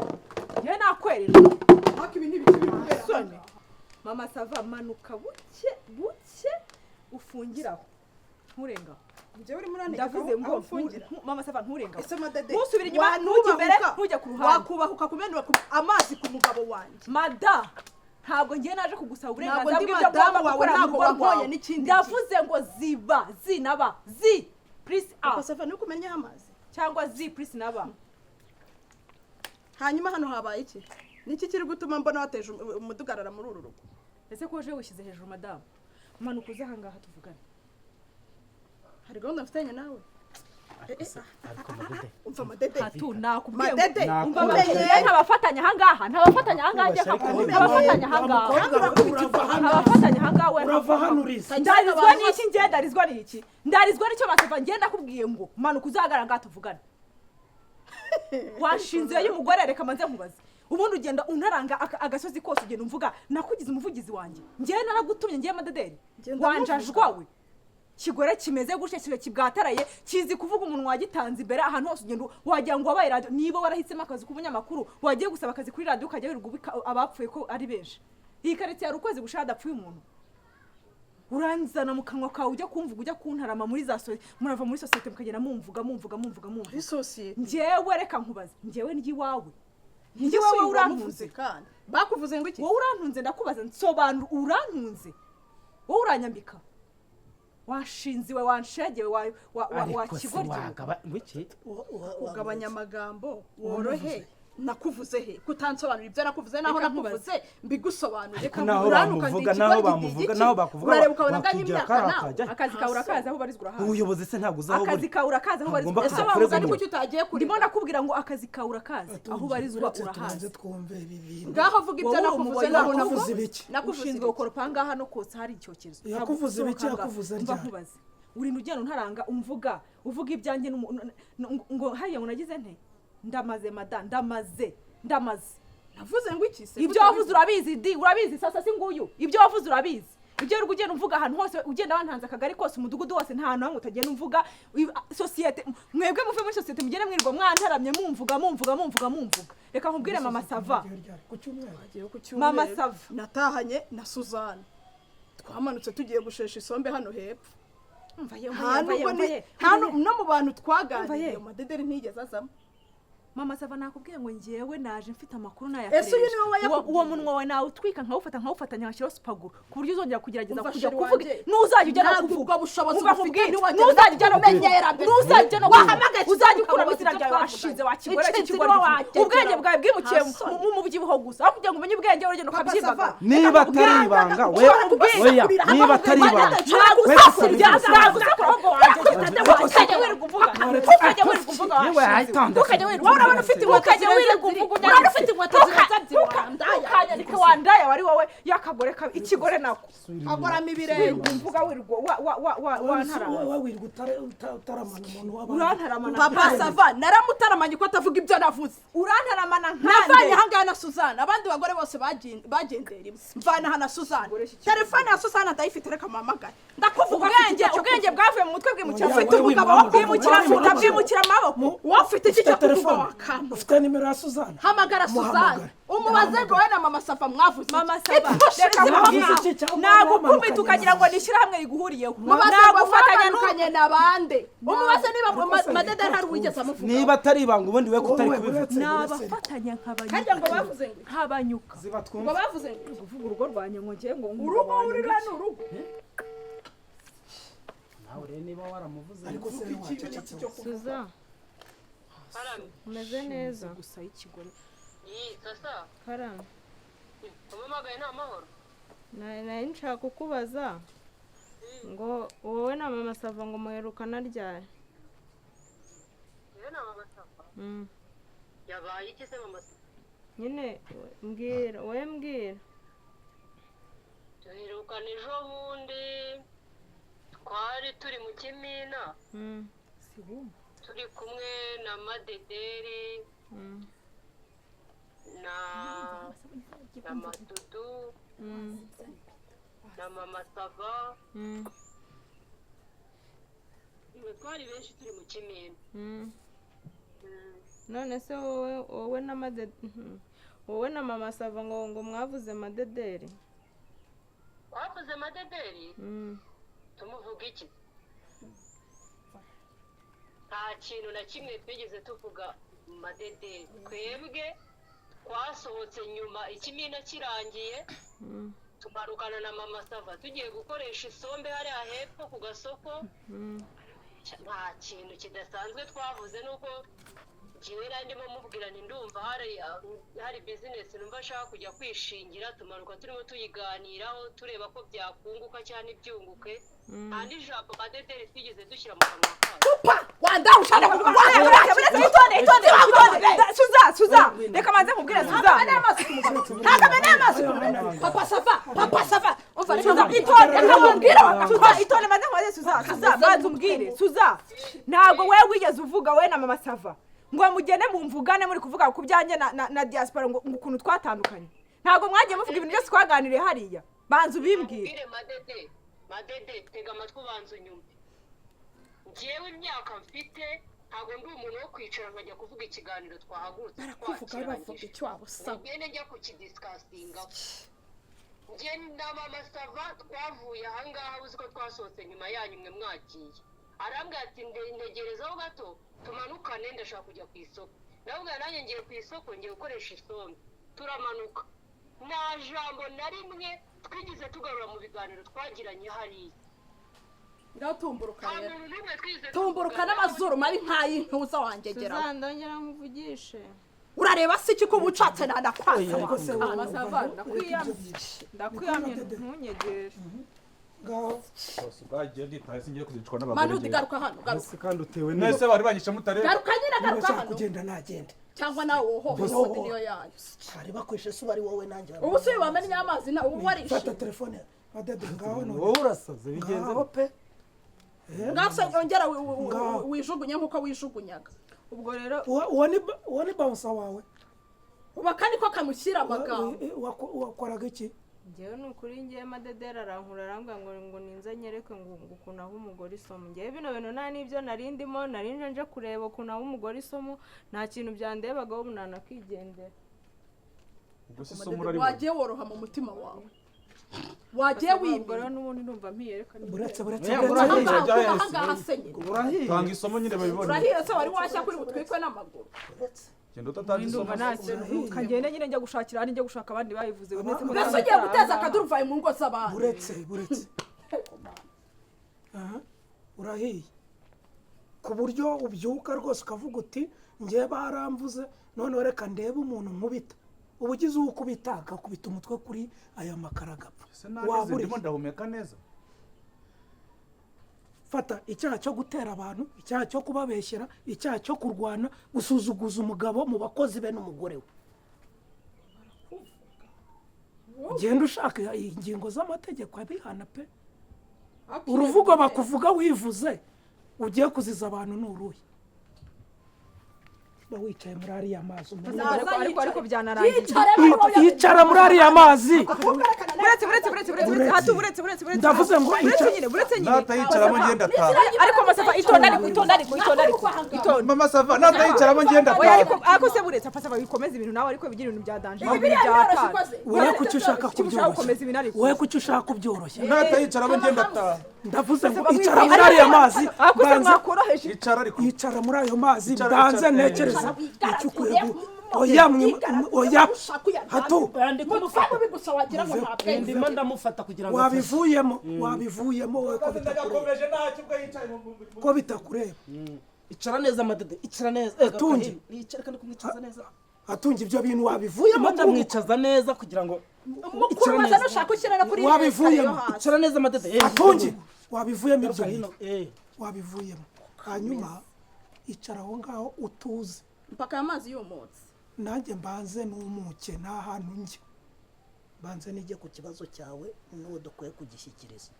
Speaker 3: Ngiye nakwereka.
Speaker 2: Ariko ibi ni ibiki biri kubera?
Speaker 3: Mama Sava manuka buke buke ufungiraho. Nturengaho.
Speaker 2: Njyewe urimo uranegeka
Speaker 3: Ndavuze ngo
Speaker 2: aho mfungira.
Speaker 3: Mama Sava nturengaho.
Speaker 2: Ese madede.
Speaker 3: Ntusubire inyuma, ntujye imbere, ntujye ku ruhande.
Speaker 2: Wakubahuka kumenura amazi ku mugabo wanjye.
Speaker 3: Mada, ntabwo ngiye naje kugusaba uburenganzira
Speaker 2: Ntabwo ndi
Speaker 3: bw'ibyo
Speaker 2: madamu
Speaker 3: ngomba
Speaker 2: wawe,
Speaker 3: gukora mu
Speaker 2: ntabwo
Speaker 3: rugo
Speaker 2: wankoye
Speaker 3: rwawe.
Speaker 2: n'ikindi
Speaker 3: Ndavuze ngo ziba, zi na ba, zi plus a.
Speaker 2: Papa Sava nuko umenyeho amazi.
Speaker 3: Cyangwa zi plus na ba.
Speaker 2: Hanyuma hano habaye iki? Niki kiri gutuma mbona wateje umudugarara muri uru rugo?
Speaker 3: Ese ko uje wishyize hejuru madamu? Manuka uze ahangaha tuvugane.
Speaker 2: Hari gahunda mfitanye nawe. Umva madede.
Speaker 3: Hatu nakubwiye
Speaker 2: Madede,
Speaker 3: umva madede ntabafatanya ahangaha, ntabafatanya ahangaha njye ntabafatanya ahangaha. Ntabafatanya ahangaha we.
Speaker 11: Urava hano urize.
Speaker 3: Ndarizwa n'iki ngiye ndarizwa n'iki? Ndarizwa n'icyo Masava ngiye ndakubwiye ngo manuka uzahagarara ngaha tuvugane. Washinze y'umugore, reka manze nkubaze. Ubundi ugenda unaranga agasozi kose, ugenda umvuga, nakugize umuvugizi wanjye? Njyewe naragutumye ngiye Madederi? Wanjajwawe kigore kimeze gutya, kiba kibwataraye, kizi kuvuga, umuntu wagitanze imbere ahantu hose, ugenda wagira ngo wabaye radiyo. Niba warahisemo akazi k'ubunyamakuru, wagiye gusaba akazi kuri radiyo, ukajya wirirwa ubika abapfuye ko ari benshi. Iyi karitsiye hari ukwezi gushaka hadapfuye umuntu. Uranzana mu kanwa kawe, ujya kumvuga, ujya kuntarama muri za sosiyete, murava muri sosiyete mukagenda mumvuga, mumvuga, mumvuga, mumvuga.
Speaker 2: Isosiyete?
Speaker 3: Njyewe reka nkubaze, njyewe ndi iwawe?
Speaker 2: Njye
Speaker 3: Ndi iwawe?
Speaker 2: si
Speaker 3: Urantunze?
Speaker 2: wamuvuze kandi bakuvuze ngo iki?
Speaker 3: Wowe urantunze? Ndakubaza, nsobanura, urantunze wowe? Uranyambika? Washinziwe, wanshegewe, wa
Speaker 10: Ariko se
Speaker 3: kigoryi.
Speaker 10: Wagaba ngo iki?
Speaker 2: Kugabanya amagambo worohe. Nakuvuze he kutansobanura ibyo nakuvuze? Naho
Speaker 3: Reka
Speaker 2: nakuvuze mbigusobanure.
Speaker 10: Ariko naho bamuvuga, naho bamuvuga, naho bakuvuga,
Speaker 2: urareba ukabona anganya
Speaker 10: wakwigira
Speaker 2: imyaka
Speaker 10: kariya
Speaker 2: nawe.
Speaker 10: kajya.
Speaker 3: Akazi kawe urakazi, aho ubarizwa urahazi.
Speaker 10: Ubuyobozi se ntabwo uzi aho
Speaker 3: Akazi
Speaker 10: buri?
Speaker 3: kawe urakazi, aho ubarizwa.
Speaker 10: Ntugomba
Speaker 2: Ese
Speaker 10: kujya
Speaker 2: wamuza
Speaker 10: kurega
Speaker 2: ni
Speaker 10: umuntu.
Speaker 2: kuki utagiye kuri?
Speaker 3: Ndimo ndakubwira ngo akazi kawe urakazi, aho ubarizwa
Speaker 11: Uretse
Speaker 3: urahazi.
Speaker 11: tubanze twumve ibi bintu.
Speaker 2: Ngaho vuga ibyo
Speaker 3: Wowe uri
Speaker 2: nakuvuze
Speaker 3: umuboyi.
Speaker 2: naho
Speaker 11: Yakuvuze
Speaker 2: nakuvuze.
Speaker 11: ibiki?
Speaker 2: Nakuvuze
Speaker 3: Ushinzwe
Speaker 2: ibiki?
Speaker 3: gukoropa ahangaha no kotsa hari icyokezo.
Speaker 11: Yakuvuze ibiki?
Speaker 3: Ntabwo
Speaker 11: Yakuvuze
Speaker 3: usohoka.
Speaker 11: ryari?
Speaker 3: Mva nkubaze, urinda ugenda untaranga, umvuga, uvuga ibyanjye ngo hariya ngo nagize nte? Ndamaze mada, ndamaze, ndamaze.
Speaker 2: Navuze ngo iki se?
Speaker 3: Ibyo wavuze urabizi di, urabizi. Sasa si nguyu, ibyo wavuze urabizi. Ibyo uri ugenda umvuga ahantu hose, ugenda wantanze akagari kose, umudugudu wose, nta hantu hamwe utagenda umvuga. Sosiyete, mwebwe muve muri sosiyete, mugende mwirirwa mwantaramye, mumvuga, mumvuga, mumvuga, mumvuga. Reka nkubwire, mama sava.
Speaker 11: Ku cyumweru.
Speaker 2: Agiye ku cyumweru.
Speaker 3: Mama Sava.
Speaker 2: Natahanye na Suzanne, twamanutse tugiye gushesha isombe hano hepfo.
Speaker 3: Umva ye,
Speaker 2: Nta
Speaker 3: umva ye,
Speaker 2: nubwo
Speaker 3: umva ye,
Speaker 2: nta
Speaker 3: umva ye.
Speaker 2: no mu bantu
Speaker 3: Umva
Speaker 2: twaganiriye,
Speaker 3: ye.
Speaker 2: Madederi ntiyigeze azamo.
Speaker 3: Mama Sava, nakubwiye ngo ngewe naje mfite amakuru.
Speaker 2: Ese uyu niwe wayakubwiye?
Speaker 3: Uwo munwa wawe nawe utwika, nkawufata, nkawufatanya, nkashyiraho supaguru, ku buryo uzongera kugerageza
Speaker 2: Umva
Speaker 3: kujya
Speaker 2: sheri
Speaker 3: kuvuga,
Speaker 2: wanjye,
Speaker 3: n'uzajya ujya no
Speaker 2: ntabwo
Speaker 3: kuvuga
Speaker 2: ubwo bushobozi
Speaker 3: Umva
Speaker 2: ufite,
Speaker 3: nkubwire,
Speaker 2: ntiwongera
Speaker 3: n'uzajya ujya no
Speaker 2: kumenyera
Speaker 3: kuvuga,
Speaker 2: mbere.
Speaker 3: n'uzajya ujya no kuvuga,
Speaker 2: Wahamagaye
Speaker 3: uzajya
Speaker 2: ukamubaza
Speaker 3: ukuramo izina
Speaker 2: ibyo
Speaker 3: ryawe.
Speaker 2: twavuganye.
Speaker 3: Washinze wa kigore
Speaker 2: Inshinzi
Speaker 3: cy'ikigore,
Speaker 2: niwe wagegera.
Speaker 3: ubwenge bwawe bwimukiye
Speaker 2: Nta soni.
Speaker 3: mu mubyibuho gusa, aho kugira ngo umenye ubwenge uragenda
Speaker 2: Papa
Speaker 3: ukabyibaga.
Speaker 2: Sava,
Speaker 10: Niba atari ibanga we, oya, niba atari ibanga we,
Speaker 3: Nagusakura ahubwo wanjye, ukajya wirirwa uvuga, ukajya wirirwa uvuga.
Speaker 10: Yewe, ayitonde.
Speaker 3: Ukajya wirirwa, urabona ufite inkweto, ukajya wirirwa uvuga, urabona ufite inkweto zirenze ebyiri, wandaya. Ukanyandika wandaya, wari wowe y'akagore kabi, ikigore nako.
Speaker 2: Agorama ibirenge.
Speaker 3: Wirirwa umvuga, wirirwa wa wa wa wa wantarama.
Speaker 11: Wowe wirirwa utaramana umuntu w'abandi.
Speaker 3: Urantaramana.
Speaker 2: Papa Sava, naramutaramanye ko atavuga ibyo navuze.
Speaker 3: Urantaramana
Speaker 2: Navanye
Speaker 3: nkande?
Speaker 2: ahangaha na Suzanne, abandi bagore bose bagendeye rimwe, mvana aha na Suzanne. Telefone ya Suzanne ndayifite, reka mpamagare. Ndakuvuga afite
Speaker 3: Ubwenge,
Speaker 2: icyo cyo
Speaker 3: ubwenge
Speaker 2: kuvuga.
Speaker 3: bwavuye mu mutwe bwimukira
Speaker 11: Oya,
Speaker 3: ufite
Speaker 11: wowe
Speaker 3: umugabo,
Speaker 11: wimuhamagara.
Speaker 3: bwimukira
Speaker 11: Wowe
Speaker 3: mfite,
Speaker 11: wimuhamagara.
Speaker 3: bwimukira amaboko.
Speaker 2: Wowe ufite iki
Speaker 11: Ufite
Speaker 2: cyo kuvuga?
Speaker 11: telefone?
Speaker 2: Wakantu.
Speaker 11: Ufite nimero ya Suzana?
Speaker 2: Hamagara Suzanne,
Speaker 11: Muhamagare.
Speaker 2: umubaze ngo wowe na mama Safa mwavuze iki?
Speaker 3: Mama Sava,
Speaker 2: Ipfushe
Speaker 3: reka
Speaker 2: ziba
Speaker 11: Mwavuze
Speaker 2: mwawe.
Speaker 11: iki cyangwa
Speaker 3: nagukubita
Speaker 11: mwamanukanye
Speaker 3: ukagira ngo
Speaker 11: nawe?
Speaker 3: ni ishyirahamwe riguhuriyeho.
Speaker 2: Mubaze ngo
Speaker 3: Nagufatanya.
Speaker 2: mwamanukanye na bande, umubaze niba
Speaker 11: Ariko se
Speaker 2: Madederi
Speaker 11: reka
Speaker 2: hari uwigeze amuvuga.
Speaker 10: Niba atari ibanga, ubundi we kutari
Speaker 11: Wowe
Speaker 10: kubivuga.
Speaker 11: uretse
Speaker 3: Nabafatanya
Speaker 2: Harya ngo bavuze ngo iki?
Speaker 3: nkabanyuka.
Speaker 10: Ziba
Speaker 2: Ngo
Speaker 10: twumve.
Speaker 2: bavuze ngo iki?
Speaker 3: Kuvuga urugo rwanjye ngo ngiye ngo
Speaker 2: Urugo urira ni urugo.
Speaker 10: Nawe rero niba waramuvuze.
Speaker 11: Ariko se wacecetse?
Speaker 7: Suza, umeze neza?
Speaker 3: Gusa y'ikigore.
Speaker 12: Iyi sasa.
Speaker 7: Karame.
Speaker 12: Umamagaye ni amahoro?
Speaker 7: Nari nshaka kukubaza ngo wowe na mama Sava ngo muherukana ryari?
Speaker 12: Yewe na mama Safa?
Speaker 7: Mm.
Speaker 12: Yabaye iki se mama Safa?
Speaker 7: Nyine mbwira, wowe mbwira.
Speaker 12: Duherukana ejo bundi, twari turi mu kimina, turi kumwe na Madederi na Madudu na mama Sava. Twari benshi turi mu kimina.
Speaker 7: None se wowe na Madede, wowe na mama Sava ngo mwavuze Madederi?
Speaker 12: Twavuze Madederi. Tumuvuga iki? Nta kintu na kimwe twigeze tuvuga Madederi. Twebwe twasohotse nyuma ikimina kirangiye, tumarukana na mama Sava tugiye gukoresha isombe hariya hepfo ku gasoko. Nta kintu kidasanzwe twavuze, nuko njyewe nari ndimo mubwira nti ndumva hari bizinesi numva ashaka kujya kwishingira. Tumanuka turimo tuyiganiraho, tureba ko byakunguka cyangwa ntibyunguke. Nta n'ijambo Madederi twigeze dushyira mu kanwa kacu.
Speaker 2: Wanda ushaka kuvuga.
Speaker 3: Itonde, itonde, itonde. Suza, Suza, reka manze nkubwire, Suza.
Speaker 2: Ntabwo ameneye amazi ku mugabo. Papa Sava, papa Sava, umva reka
Speaker 3: Suza, itonde, reka nkubwire. Suza, itonde, manze nkubaze. Suza, Suza, manze umbwire. Suza, ntabwo wewe wigeze uvuga, wowe na mama Sava. Ngo mugende mumvugane muri kuvuga ku byanjye na diaspora ngo ukuntu twatandukanye. Ntabwo mwagiye muvuga ibintu byose twaganiriye hariya. Banza ubimbwire.
Speaker 12: Madede tega amatwi ubanza unyumve. Njyewe imyaka mfite ntabwo ndi umuntu wo kwicara nkajya kuvuga ikiganiro twahagurutse.
Speaker 2: Barakuvuga bavuga icyo wabusaba.
Speaker 12: Ngende njya kukidiscussinga. Njye na Mama Sava twavuye ahangaha uzi ko twasohotse nyuma yanyu mwe mwagiye. Arambwira ati ntegerezaho gato tumanukane ndashaka kujya ku isoko. Nawe nanjye ngiye ku isoko ngiye gukoresha isombe. Turamanuka. Nta jambo na rimwe twigeze tugarura mu biganiro twagiranye hariya.
Speaker 2: Ngatumburuka rero. Tumburuka n'amazuru mabi nk'ay'intuza wangegera.
Speaker 7: Suzandongera nkuvugishe.
Speaker 2: Urareba se iki ko ubucatse nanakwasa.
Speaker 3: Mama Sava ndakwiyamye ntunyegere.
Speaker 11: Ngaho
Speaker 9: bagiye nditaye singiye kuzicwa n'abagore.
Speaker 2: Manu garuka hano garuka.
Speaker 10: Kandi utewe
Speaker 9: nese bari banyisha mutare.
Speaker 2: Garuka nyine garuka hano.
Speaker 11: Kugenda nagenda.
Speaker 2: Cyangwa nawe woho ubundi niyo yanyu.
Speaker 1: Bari bakwishe se bari wowe nanjye.
Speaker 2: Ubu se wamennye amazi na ubu warishe.
Speaker 11: Fata telefone Madede ngaho none.
Speaker 10: Wowe urasaze bigenze
Speaker 11: pe.
Speaker 2: Ngaho ongera wijugunye nkuko wijugunyaga.
Speaker 3: Ubwo rero
Speaker 11: uwo ni bouncer wawe.
Speaker 2: Uba kandi ko kamushyira amagambo.
Speaker 11: Wakoraga iki?
Speaker 7: Njyewe ni ukuri ngewe Madederi arankura arambwira ngo ninze nyereke ngo ukuntu aho umugore isomo. Njyewe bino bintu nta n'ibyo nari ndimo, nari nje kureba ukuntu aho umugore isomo, nta kintu byandebagaho ubu nanakigendera.
Speaker 2: Wagiye woroha mu mutima wawe. Wagiye wibwira
Speaker 3: n'ubundi ndumva mpiyerekana.
Speaker 11: Buretse
Speaker 9: tanga isomo nyine babibone.
Speaker 2: Urahiye se wari washya kuri butwikwe n'amaguru.
Speaker 9: Genda utatanga isomo.
Speaker 3: Kagende nyine njya gushakira ahandi njya gushaka abandi bayivuze.
Speaker 2: Mbese ugiye guteza akaduruvayi mu ngo z'abantu.
Speaker 11: Buretse. Aha urahiye. Ku buryo ubyuka rwose ukavuga uti ngiye baramvuze none reka ndebe umuntu nkubita. Ubugize uwo ukubita akakubita umutwe kuri aya makara agapfa.
Speaker 9: Waburiye ndahumeka neza.
Speaker 11: Fata icyaha cyo gutera abantu, icyaha cyo kubabeshyera, icyaha cyo kurwana, gusuzuguza umugabo mu bakozi be n'umugore we. Ugenda ushaka ingingo z'amategeko abihana pe. Uruvugo bakuvuga wivuze ugiye kuziza abantu n'uruhe. Ba wicaye muri ariya mazi
Speaker 3: ariko byanarangiye.
Speaker 11: Yicara muri ariya mazi.
Speaker 3: Buretse hatu buretse
Speaker 11: ndavuze ngo
Speaker 3: buretse nyine
Speaker 9: natayicaramo ngenda ataha.
Speaker 3: Ariko Mama Sava itonda ariko itonda.
Speaker 9: Mama Sava natayicaramo ngenda ataha.
Speaker 3: Oya ariko se buretse Papa Sava bikomeza ibintu nawe ariko bigira ibintu bya danger.
Speaker 11: Wowe kuki ushaka kubyoroshya? Wowe kuki ushaka kubyoroshya?
Speaker 9: Natayicaramo ngenda ataha.
Speaker 11: Ndavuze ngo icara muri ariya mazi.
Speaker 9: Icara ariko.
Speaker 11: Icara muri ayo mazi ndanze ntekereza icyo ukwiye. Oya oya hato
Speaker 10: ndimo ndamufata kugira ngo
Speaker 11: wabivuyemo wowe ko bitakureba.
Speaker 10: Icara neza Madede, icara neza.
Speaker 11: Atungi atungi ibyo bintu wabivuyemo
Speaker 10: ndamwicaza neza kugira ngo
Speaker 2: mukuru maze nushaka ushyira kuri
Speaker 11: wabivuyemo.
Speaker 10: Icara neza Madede.
Speaker 11: Atungi wabivuyemo ibyo bintu wabivuyemo. Hanyuma icara aho ngaho utuze
Speaker 2: mpaka amazi yumutse.
Speaker 11: Nanjye mbanze n'umuke nta hantu njye.
Speaker 1: Banze nijye ku kibazo cyawe n'uwo dukwiye kugishyikiriza.